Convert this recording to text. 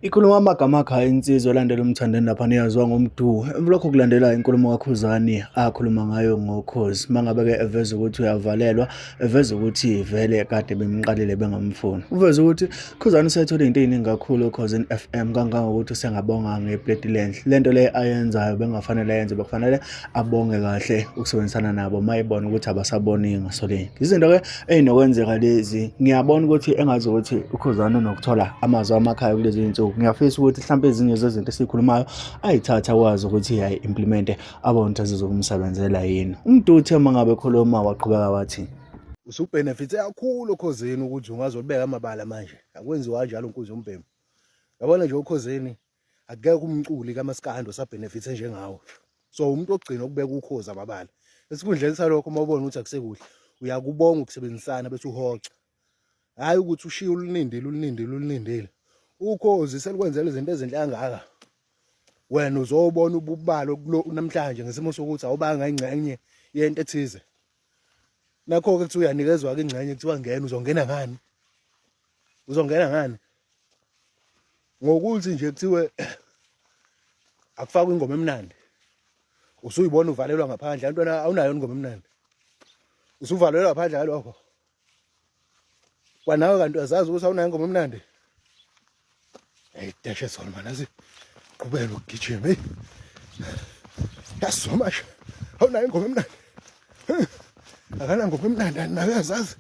Ikhuluma amagama akhe insizwa elandela uMthandeni lapha niyaziwa ngoMdu. Lokho kulandela inkulumo kaKhuzani akhuluma ngayo ngoKhozi. Mangabe-ke eveza ukuthi uyavalelwa, eveza ukuthi vele kade bemqalile bengamfuni. Uveze ukuthi Khuzani usethole into ey'ningi kakhulu oKhozini FM kangangokuthi usengabonga ngepleti lendle. Le nto le ayenzayo bengafanele ayenze, bekufanele abonge kahle ukusebenzisana nabo uma ebona ukuthi abasaboni ngasolinye. Izinto-ke ey'nokwenzeka lezi, ngiyabona ukuthi engazi ukuthi uKhuzani unokuthola amazwi amakhaya kulezi iy'nsuku. Ngiyafisa ukuthi mhlawumpe ezinye zezinto esiyikhulumayo ayithathe akwazi ukuthi ayi-implemente abone ukuthi azizokumsebenzela yini. Umdu uthe uma ngabe ekhuluma waqhubeka wathi. Usubhenefithe kakhulu okhozini ukuthi ungazolibeka amabala manje. Akwenziwa kanjalo nkunzi yombhemu. Yabona nje okhozini akekho umculi kamaskandi osabhenefithe njengawe. So umuntu ogcina ukubeka ukhozi amabala. Esikhundleni salokho uma ubona ukuthi akusekuhle uyakubonga ukusebenzisana bese uhoxa. Hhayi ukuthi ushiye ulunindile ulunindile ulunindile. Ukhozi selikwenzela izinto ezinhle kangaka. Wena uzobona ububalo namhlanje ngesimo sokuthi awubanga ingxenye yento ethize. Nakho-ke kuthiwa uyanikezwa-ke ingxenye kuthiwa ngena uzongena ngani? Uzongena ngani? Ngokuthi nje kuthiwe akufakwe ingoma emnandi. Usuyibona uvalelwa ngaphandle, antwana awunayo ingoma emnandi. Usuvalelwa ngaphandle ngalokho. Kwanawe kanti uyazazi ukuthi awunayo ingoma emnandi. Hey, dashe sona mana siqhubeke nokugijima hey. Yasoma nje. Awunayo ingoma emnandi. Akana ngoma emnandi nawe uyazazi.